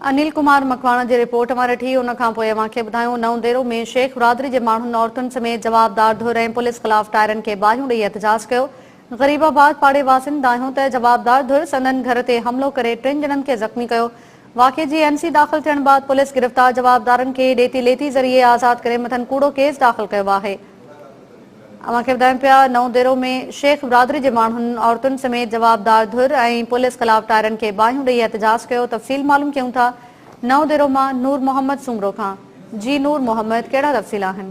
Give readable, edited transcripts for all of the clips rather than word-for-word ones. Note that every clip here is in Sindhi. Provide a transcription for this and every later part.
انيل ڪمار مڪواڻ جي رپورٽ اوهان ڏٺي ان کان پوء اوهان کي ٻڌايون نئون ديرو ۾ شيخ برادري جي ماڻهن عورتن سميت جوابدار ڌر ۽ پوليس خلاف ٽائرن کي باهيون ڏئي احتجاج ڪيو غريب آباد پاڙي واسين دانهيو ته جوابدار ڌر سندن گهر تي حملو ڪري ٽن ڄڻن کي زخمي ڪيو واقعي جي اين سي داخل ٿيڻ بعد پوليس گرفتار جوابدارن کي ڏيتي ليتي ذريعي آزاد ڪري مٿن ڪوڙو ڪيس داخل ڪيو آهي. اوهان کي ٻڌايون پيا نئون ديرو ۾ شيخ برادري جي ماڻهن عورتن سميت جوابدار ڌر ۽ پوليس خلاف ٽائرن کي باهيون ڏئي احتجاج ڪيو تفصيل معلوم ڪيون ٿا نئون ديرو مان نور محمد سومرو کان جي نور محمد ڪهڙا تفصيل آهن.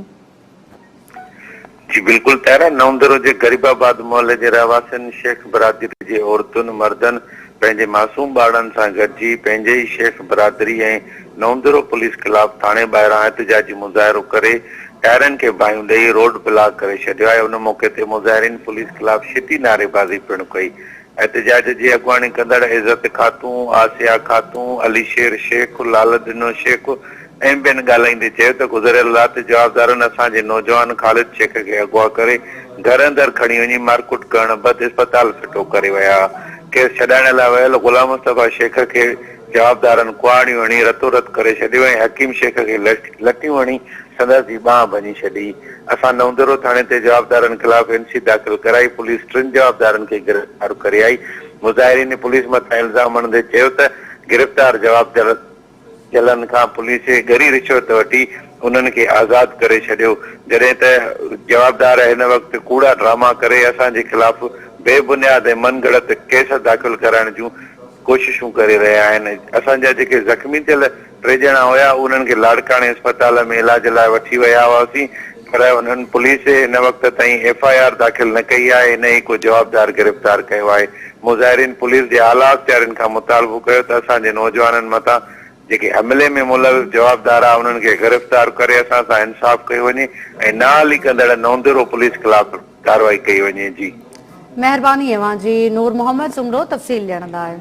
جي بلڪل طاهره نئون ديرو جي غريب آباد محلي جي رهواسين شيخ برادري جي عورتن مردن پنهنجي معصوم ٻارڙن سان گڏجي پنهنجي ئي شيخ برادري ۽ نئون ديرو پوليس خلاف ٿاڻي ٻاهران احتجاجي مظاهرو ڪري ٽائرن کي باهيون ڏئي روڊ بلاڪ ڪري ڇڏيو آهي، ان موقعي تي مظاهرين پوليس خلاف شدي نعريبازي پڻ ڪئي. احتجاج جي اڳواڻي ڪندڙ عزت خاتون، آسيا خاتون، علي شير شيخ، لال ڏنو شيخ ۽ ٻين ڳالهائيندي چيو ته گذريل رات جوابدارن اسان جي نوجوان خالد شيخ کي اغوا ڪري گهر اندر کڻي وڃي مارڪٽ ڪرڻ بعد اسپتال ڦٽو ڪري ويا، کيس ڇڏائڻ لاء ويل غلام مصطفيٰ شيخ کي جوابدارن ڪهاڙيون هڻي رتو رت ڪري ڇڏيو ۽ حڪيم شيخ کي لٺيون هڻي سندس جي ٻانهن ڀڃي ڇڏي. اسان نئوندرو ٿاڻي تي جوابدارن خلاف اين سي داخل ڪرائي، پوليس ٽن جوابدارن کي گرفتار ڪري آئي. مظاهرين پوليس مٿان الزام هڻندي چيو ته گرفتار جوابدارن کان پوليس ڳري رشوت وٺي انهن کي آزاد ڪري ڇڏيو، جڏهن ته جوابدار هن وقت ڪوڙا ڊراما ڪري اسان جي خلاف بي بنياد ۽ من گهڙت ڪيس داخل ڪرائڻ جون ڪوششون ڪري رهيا آهن، اسان جا جيڪي زخمي ٿيل ٽي ڄڻا هيا انهن کي لاڙڪاڻي اسپتال ۾ علاج لاء وٺي ويا هئاسين پر انهن پوليس هن وقت تائين ايف I R داخل نه ڪئي آهي نه ئي ڪو جوابدار گرفتار ڪيو آهي مظاهرين پوليس جي اعليٰ اختيارين کان مطالبو ڪيو ته اسان جي نوجوانن مٿان جيڪي حملي ۾ ملوث جوابدار آهي انهن کي گرفتار ڪري اسان سان انصاف ڪيو وڃي ۽ نااهلي ڪندڙ نونديرو پوليس خلاف ڪارروائي ڪئي وڃي جي. مهرباني اوهان جي نور محمد سومرو تفصيل ڏيڻ لاء.